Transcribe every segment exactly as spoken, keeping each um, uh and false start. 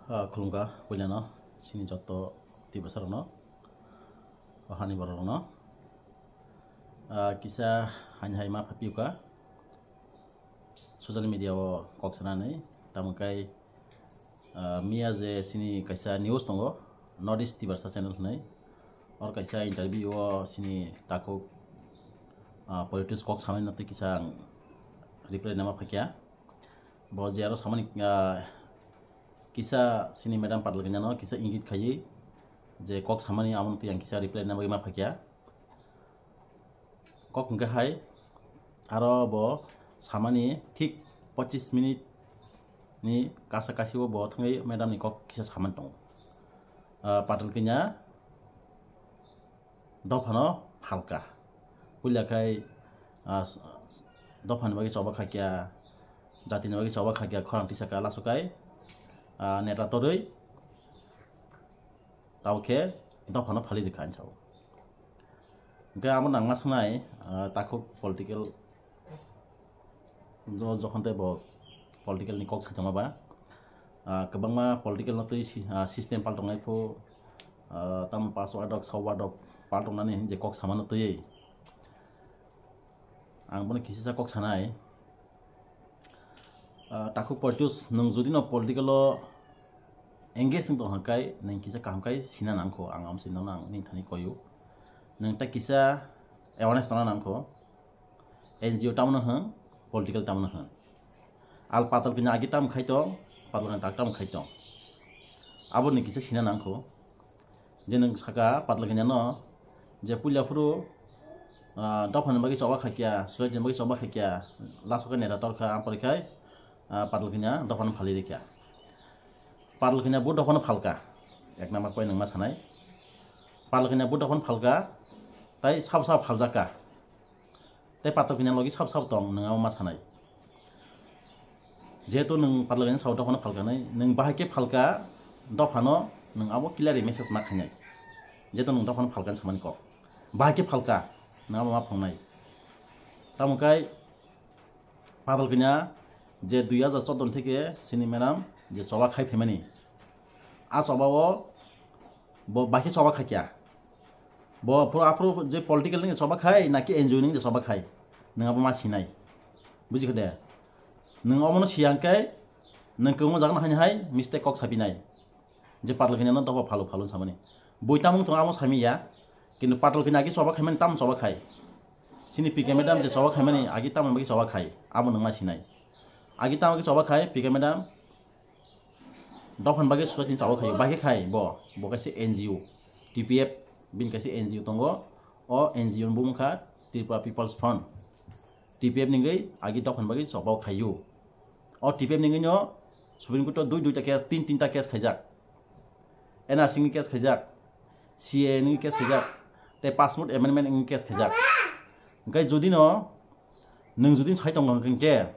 Ah, khulumkha puilano chini joto tibasa rokno, o hani borok rokno. Ah, kisa hani hai ma phapiuka social media o kok sanani, tamo kai, ah, miya je chini kaisa news tongo, North East Tiprasa channel hwnwi, or kaisa interview o chini takhuk, ah, politics kok samani no tei kisa ang reply nama phakya. Bo je aro samani, ah, kisa chini madam Patal Kanya no kisa ingit khaiwi je kok samani amo twi ang kisa reply na bagwi ma phakya. Kok hwnkhe hai aro bo samani thik pochis minute ni kasa kasi o bo thangwi madam ni kok kisa samani tongo. Ah, Patal Kanya dophano phalka. Puila khai, ah, dophani bagwi choba khakya, jatini bagwi choba khakya, khorang tisaka lasokai, ah, neta torwi, tao khe dophano phali rikha, ang sao. Hwnkhe amo nangma swngnai, ah, takhuk political Jo-, jokhon tei bo political ni kok saitongma ba, ah, kwbangma political no twi si-, ah, system paltongnai phu, ah, tamo pass wardok, so wardok paltongnani hinwi je kok samano twiwi. Ang bono kisisa kok sanai. Ah, takhuk politics nwng jodi no political o engage wng tong hwnkhe nwng kisa kaham khai sina nangkho, ang amo sini nang nini thani koyu. Nwng ta kisa awareness tongna nangkho. N G O tamno hwn, political tamno hwn. Al Patal Kanya agi tam khai tong, Patal Kanya tak tam khai tong. Aboni kisa sina nangkho. Je nwng saka Patal Kanya no, je puila phuru, ah, dophani bagwi choba khakya, society ni bagwi choba khakya, last o khe neta torkha, ampori khai, ah, Patal Kanya dophano phali rikha. Patal Kanya bo dophano phalka, ek number point nwng ma sanai. Patal Kanya bo dophano phalka, tai sabo sabo phaljakka. Tei Patal Kanya logi sab sab tong, nwng abo ma sanai. Jehetu nwng Patal Kanya sao dophano phalka nai, nwng bahai khe phalka dophano nwng abo clearly message ma khainai. Jehetu nwng dophano phalka samani kok. Bahai khe phalka, nwng abo ma phungnai. Tamo kai Patal Kanya je dui hajar choudo theke sini madam je choba khai phaimani. A choba o bo bahai khe choba khaikya. Bo aphuru, aphuru je political ni choba khai, naki N G O ni choba khai. Nwng abo ma sinai. Buji kha de? Nwng omono siyang khe, nwng kwbangma jaga no haini hai mistake kok sapinai. Je Patal Kanya no dopha phalu phalu samani. Bui tamung tong amo sami ya. Kintu Patal Kanya agi choba khaimani tam choba khai. Sini P K madam je choba khaimani agi tamung bagi choba khai. Abo nwng ma sinai. Agi tamung bagi choba khai P K madam. Dophani bagwi society ni chao khaio, bagwi khai bo, bo kaisa N G O, T P F bini kaisa N G O tongo, o N G O ni bumung kha Tripura People's Front, T P F ni wngwi agi dophani bagwi chobao khaio. O T P F ni wngwi no Supreme Court o dui duita case, tin tinta case khaijak, N R C ni case khaijak, C A A ni case khaijak, tei Passport Amendment ni case khaijak. Hwnkhe jodi no nwng jodi sai tongo hwnkhe,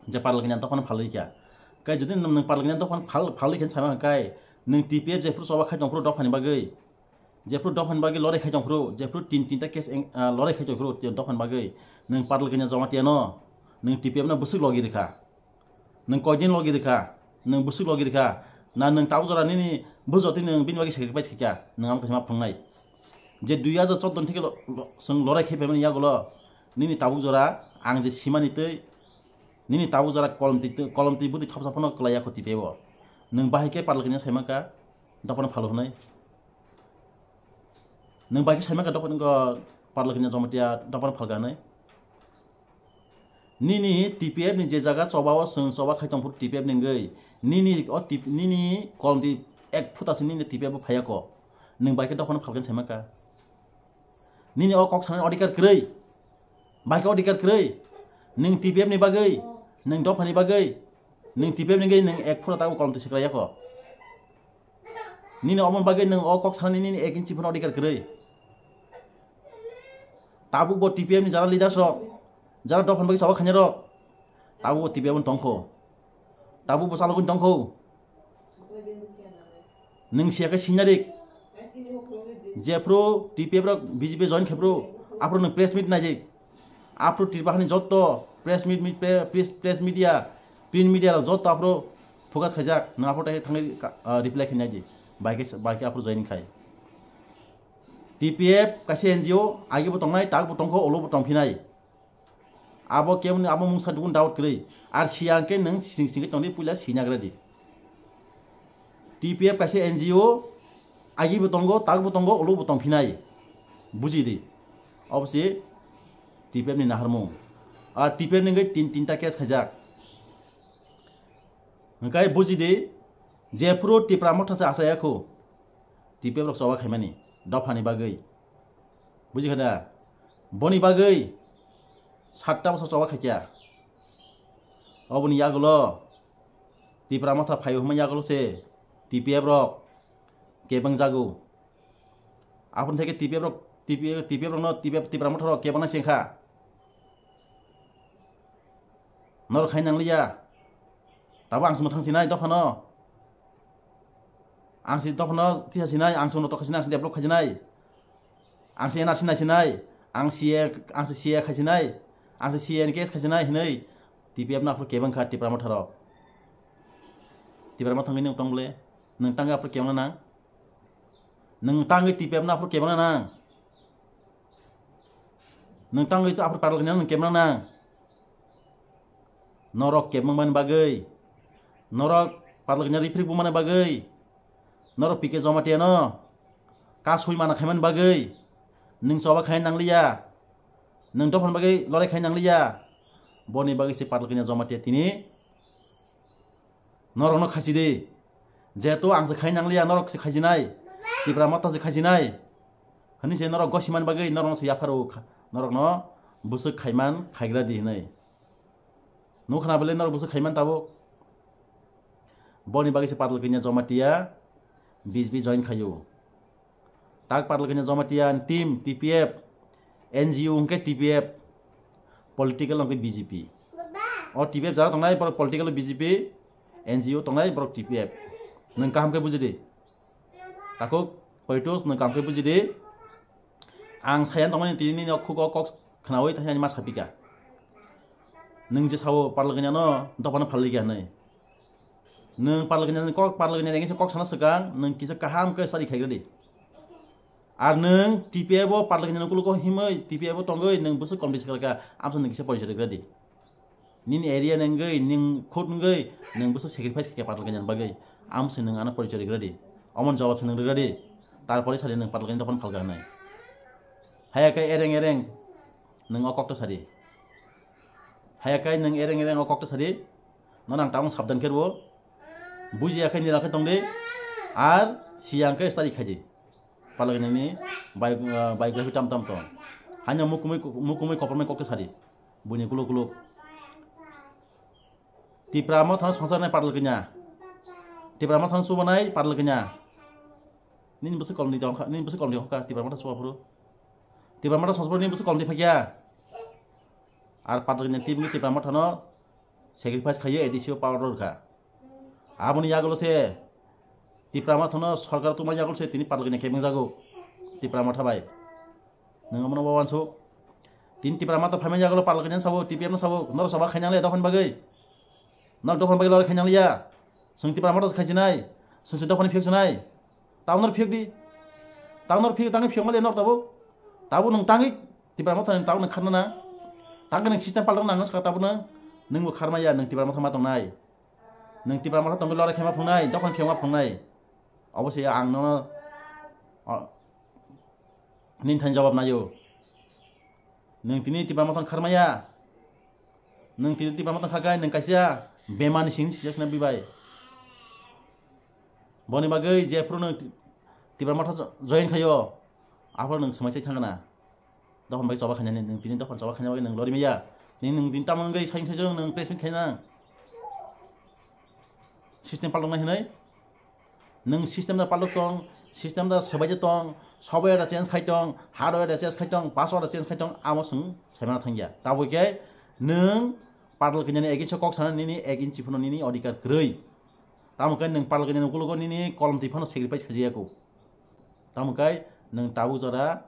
je Patal Kanya dophano phalwi kha. Kai jodi nwng, nwng Patal Kanya dophano phal-, phalwi khe sama kai, nwng T P F jephuru choba khai tongphuru dophani bagwi, jephuru dophani bagwi lorai khai tongphuru, jephuru tin tinta case eng-, ah, lorai khai tongphuru dophani bagwi, nwng Patal Kanya Jamatia no, nwng T P F no bwswk logi rikha, nwng koidin logi rikha, nwng bwswk logi rikha, na nwng tabuk jora nini bwswk twi nwng bini bagwi sacrifice khaikha, nwng amo kaisa ma phunuknai. Je dui hajar choudo theke lo-, lo-, chwng lorai khai phaimani yagulo, nini tabuk jora ang je simani twi, nini tabuk jora kolom twi, kolom twi bwtwi thopsa phano kwlai ya kho T P F o. Nwng bahai khe Patal Kanya sai mankha, dophano phalo hwnwi. Nwng bahai khe sai mankha dophano, Patal Kanya Jamatia dophano phalka hwnwi. Nini T P F ni je jaga choba o chwng choba khai tongphuru T P F ni wngwi, nini o T-, nini kolom twi ek phuta se nini T P F o phaiya kho. Nwng bahai khe dophano phalka hwnwi sai mankha. Nini o kok sanani odhikar kwrwi. Bahai khe odhikar kwrwi. Nwng T P F ni bagwi, nwng dophani bagwi, nwng T P F ni wngwi nwng ek phura tabuk kolom twi swkra yakho. Nini omoni bagwi nwng o kok sanani nini ek inchi phano odhikar kwrwi. Tabuk bo T P F ni jara leaders rok, jara dophani bagwi choba khainai rok, tabuk bo T P F ni tongkho. Tabuk bo chalogwi tongkho. Nwng siya khe sinarik. Jephru T P F rok B J P join khephru, aphru nwng press meet naidi. Aphru Tripura hani jotto press meet, meet, pre-, press, press media, print media rok jotto aphru Focus khaijak, nwng aphuru tei thangwi ka-, ah, reply khainai di. Bai khe, bai khe aphuru join khai. T P F kaisa N G O, agi bo tongnai, tak bo tongkho, ulo bo tongphinai. Abo kemni abo mungsa dukun doubt kwrwi. Ar siya hwnkhe nwng sing sing khe tongdi, puila sinagra di. T P F kaisa N G O, agi bo tongo, tak bo tongo, ulo bo tongphinai. Buji di. Obo se T P F ni naharmung. Ar T P F ni hwnkhe tin, tinta case khaijak. Hwnkhe buji di, jephuru Tipra Motha se achai ya khu, T P F rok choba khaimani dophani bagwi. Buji kha da? Boni bagwi satta bosor choba khaikya. Oboni yagulo Tipra Motha phaio hwnma yagulo se T P F rok kebeng jago. Aboni theke T P F rok, T P F, T P F rokno T P F, Tipra Motha rok kebengna sengkha. Norok khai nangliya. Tabo ang se mwthang sinai dophano. Ang se dophano tisa sinai, ang se uno tokha sinai, ang se develop khai sinai. Ang se N R C nai sinai, ang C A, ang se C A khai sinai, ang se C A ni case khai sinai hinui T P F no aphuru kebeng kha Tipra Motha rok. Tipra Motha hwnwi nwng tong bole? Nwng tangwi aphuru kebengna nang? Nwng tangwi T P F no aphuru kebengna nang? Nwng tangwi aphuru Patal Kanya nwng kebengna nang? Norok kebeng mani bagwi, norok Patal Kanya riprik bumani bagwi, norok P K Jamatia no kasui mana khaimani bagwi, nwng choba khai nangliya, nwng dophani bagwi lorai khai nangliya, boni bagwi se Patal Kanya Jamatia tini norokno khachi di. Jehetu ang se khai nangliya, norok se khaijinai, Tipra Motha se khaijinai, hwnwi se norok gosimani bagwi norokno se yapharo kha-, norokno bwswk khaiman khaigra di hwnwi. Nukha na bele norok bwswk khaiman tabuk? Boni bagwi se Patal Kanya Jamatia B J P join khaio. Tak Patal Kanya Jamatia ni team T P F, N G O hwnkhe T P F, political hwnkhe B J P. O T P F jara tongnai borok political B J P, N G O tongnai borok T P F. Nwng kaham khe buji di. Takhuk Poitus nwng kaham khe buji di. Ang saya tongmani tini nini khugo kok khnaui thani ma sapika. Nwng je sao Patal Kanya no dophano phallikya hwnwi. Nwng Patal Kanya ni kok, Patal Kanya ni kisa kok sana swkang, nwng kisa kaham khe study khai di. Ar nwng T P F o Patal Kanya ni ukulugo himwi, T P F o tongwi nwng bwswk komti swkang kha, amsa nwng kisa porichoi rwgra di. Nini area ni wngwi, nwng khud wngwi, nwng bwswk sacrifice khaikha Patal Kanya ni bagwi, amsa nwng ano porichoi rwgra di. Omon jawab se nwng rwgra di. Tarpore sadi nwng Patal Kanya dophano phalkha hwnwi. Haya khe ereng ereng nwng o kokta sadi. Haya khe nwng ereng ereng o kokta sadi. Nono ang tabuk sabdan khe rwo. Bujiya khe nira khe tongdi. Ar siyang khe study khaidi. Patal Kanya ni bi-, ah, biography tam tam tong. Haino mukumui, mukumui kopormai kokta sadi. Buini kuluk kuluk. Tipra Motha no songchar nai Patal Kanya. Tipra Motha no chubanai Patal Kanya. Nini bwswk kolomni tong kha, nini bwswk kolomni hokha Tipra Motha chubaphuru. Tipra Motha songchar nini bwswk kolomni phakya. Ar Patal Kanya team ni Tipra Motha no sacrifice khaiyo A D C o power rw kha. Aboni yagulo se Tipra Motha no sorkar tuma yagulo se tini Patal Kanya kebeng jago Tipra Motha bai. Nwng omono bo wansuk. Tini Tipra Motha phaimani yagulo Patal Kanya sabo, T P F no sabo, norok soba khainang le dophani bagwi. Norok dophani bagwi lori khainang liya. Swng Tipra Motha se khaichinai. Swng se dophani phiyok sinai. Tabuk norok phiyok di. Tabuk norok phiyok, tangwi phiyok mali norok tabuk. Tabuk nwng tangwi Tipra Motha ni tabuk nwng kharna na. Tangwi nwng system paltang nang saka tabuk nwng. Nwng bo kharmaya, nwng Tipra Motha ma tongnai. Nwng Tipra Motha tongwi lori khaima phungnai, dophani phiyok ma phungnai. Obo se ang nono, o, nini thani jawab naio. Nwng tini Tipra Motha kharmaya. Nwng tini Tipra Motha khakai nwng kaisa bemani sini sijak sina bibai. Boni bagwi jephuru nwng Ti-, Tipra Motha jo-, join khaio, aphuru nwng swmai sai thangna. Dophani bagwi choba khainani, nwng tini dophani choba khaina bagwi nwng lori maya. Nini nwng tini tamoni bagwi sayung sayung nwng press meet khaina. System paloknai hinwi. Nwng system da palok tong, system da swbaide tong, software da change khai tong, hardware da change khai tong, password da change khai tong, amo chwng saimano thangya. Tabukhe nwng Patal Kanyani against o kok sana nini ek inchi phano nini odhikar kwrwi. Tamo khe nwng Patal Kanyani ukologo nini kolom twi phano sacrifice khaijaya kho. Tamo khe nwng tabuk jora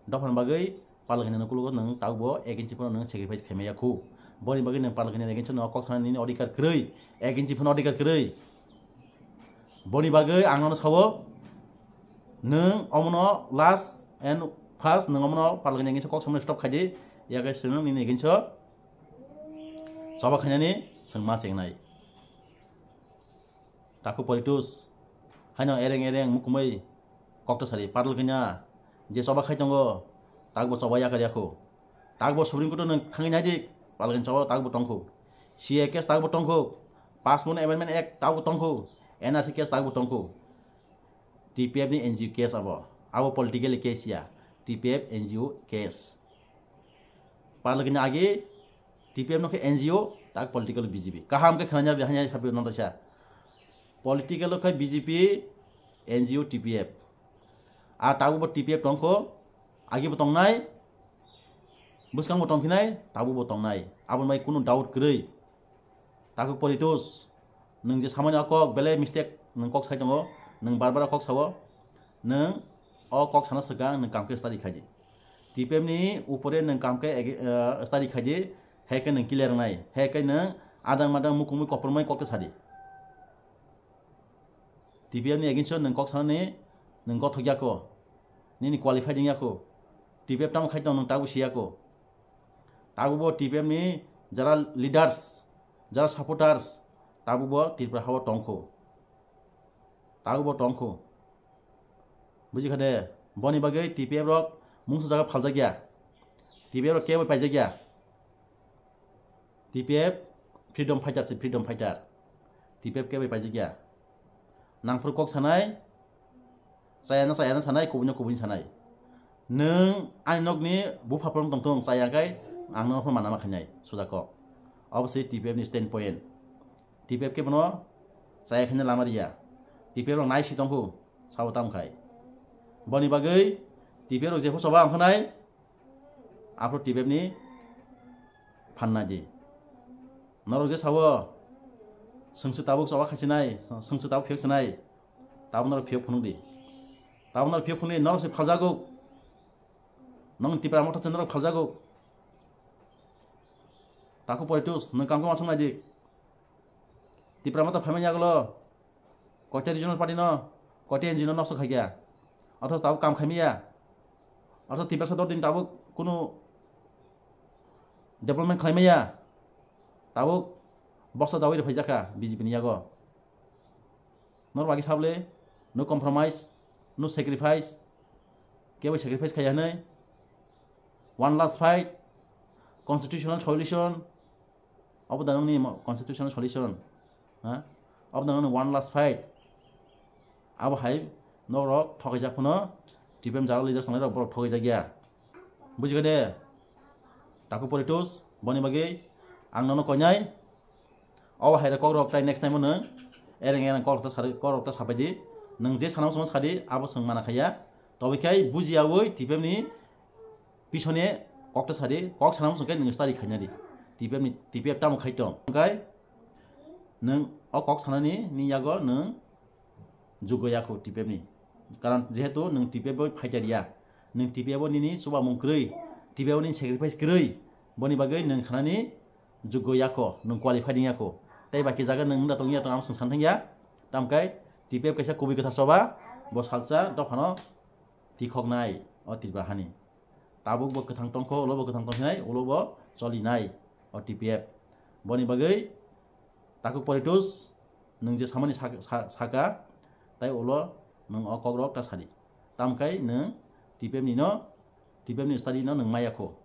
dophani bagwi Patal Kanyani ukologo nwng tabuk bo ek inchi phano nwng sacrifice khaimaya kho. Boni bagwi nwng Patal Kanyani against o nwng kok sana nini odhikar kwrwi, ek inchi phano odhikar kwrwi. Boni bagwi ang nono sao, nwng omono last and first nwng omono Paralkanya against o kok samani stop khaidi, yakhe swng nini against o choba khainani swngma chengnai. Takhuk Poritos, haino ereng ereng mukumui kokta sari Paralkanya je choba khai tongo, takbo choba yakar yakho. Takbo Supreme Court o nwng thangwi naidi, Paralkanya choba takbo tongkho. C A case takbo tongkho, Passport Amendment Act takbo tongkho, N R C case takbo tongkho. T P F ni N G O case abo, abo political case ya, T P F N G O case. Paralkanya agi T P F no khe N G O, tak political B J P. Kaham khe khnanya de hanya sabi non ta sa. Political khe B J P, N G O, T P F. A tabu bo T P F tongkho, agi bo tongnai, bwskango tongphinai, tabu bo tongnai. Abo mai kunu doubt kwrwi. Takhuk Poritos, nwng je samani o kok belai mistake nwng kok sai tongo, nwng bar bar o kok sao, nwng o kok sana swkang nwng kam khe study khaidi. T P F ni upore nwng kam khe egi-, eh, study khaidi, hai khe nwng clear wngnai, hai khe nwng adang madang mukumui koprumai kok khe sadi. T P F ni against o nwng kok sanani nwng gothok yakho, nini qualified wng yakho, T P F tamo khai tong nwng tabu si yakho. Tabu bo T P F ni jara leaders, jara supporters, tabu bo Tripura hao tongkho. Tabu bo tongkho. Buji kha de, boni bagwi T P F rok mungsa jaga phaljak ya. T P F rok kebo paijak ya. T P F freedom fighter se, freedom fighter. T P F kebo paijak ya. Nangphuru kok sanai, chayano chayano sanai, kubuino kubuino sanai. Nwng ani nokni bupha pholong tongthung, chaya khe ang nono phano manama khainai, suja kok. Obo se T P F ni stand point. T P F khe bono chaya khaina lama riya. T P F rok nai si tongkhu, sabo tamo khai. Boni bagwi T P F rok jepho choba wngkha nai, aphuru T P F ni phanna di. Norok je sao, swngsi tabuk choba khaisinai, swngsi tabuk phiyok sinai, tabuk norok phiyok phunuk di. Tabuk norok phiyok phunuk di, norok se phaljago. Nong Tipra Motha se norok phaljago. Takhuk Poritos, nwng kam khe uansuk nai di. Tipra Motha phaimani yagulo koita regional party no, koita N G O no nosto khaikha. Othoch tabuk kam khaimaya. Othoch Tiprasa dor din tabuk kunu development khlaimaya. Tabuk bosta dawi rwphaijakha B J P ni yago. Nor bagi sable, no compromise, no sacrifice. Kebo sacrifice khaiya hinwi. One last fight, constitutional solution. Obo da nongni mo-, constitutional solution. Ha? Obo da nongni one last fight. Abo hai norok thokaijak phano T P M jara leaders tongnai rok borok thokaijak ya. Bujikha de? Takhuk Poritos, boni bagwi ang nono koinai. Obo hai rok kokrok tai next time o nwng ereng ereng kokrok ta sari, kokrok ta sapai di. Nwng je sana muchungma sadi, abo chwng mana khaiya. Tobwi khai bujiyawi T P M ni pisone kok ta sadi, kok sana muchung khe nwng study khaina di. T P F ni, T P F tamo khai tong. Hwnkhe nwng o kok sanani ni yago nwng juggo yakho T P F ni. Karon jehetu nwng T P F bai fighter ya, nwng T P F o nini chubamung kwrwi, T P F o nini sacrifice kwrwi, boni bagwi nwng thanani juggo yakho, nwng qualified wng yakho. Tei baki jaga nwng wngda tongya tong, amo chwng san thangya. Tamkai T P F kaisa kubui kwthar choba, bo salsa dophano tikhoknai o Tripura hani. Tabuk bo kwthang tongkho, ulo bo kwthang tongkhinai, ulo bo cholinai o T P F. Boni bagwi Takhuk Poritos, nwng je samani sa-, sa-, saka, tai ulo nwng o kokrok ta sadi. Tamkai nwng T P F ni no, T P F ni study no nwng maya kho.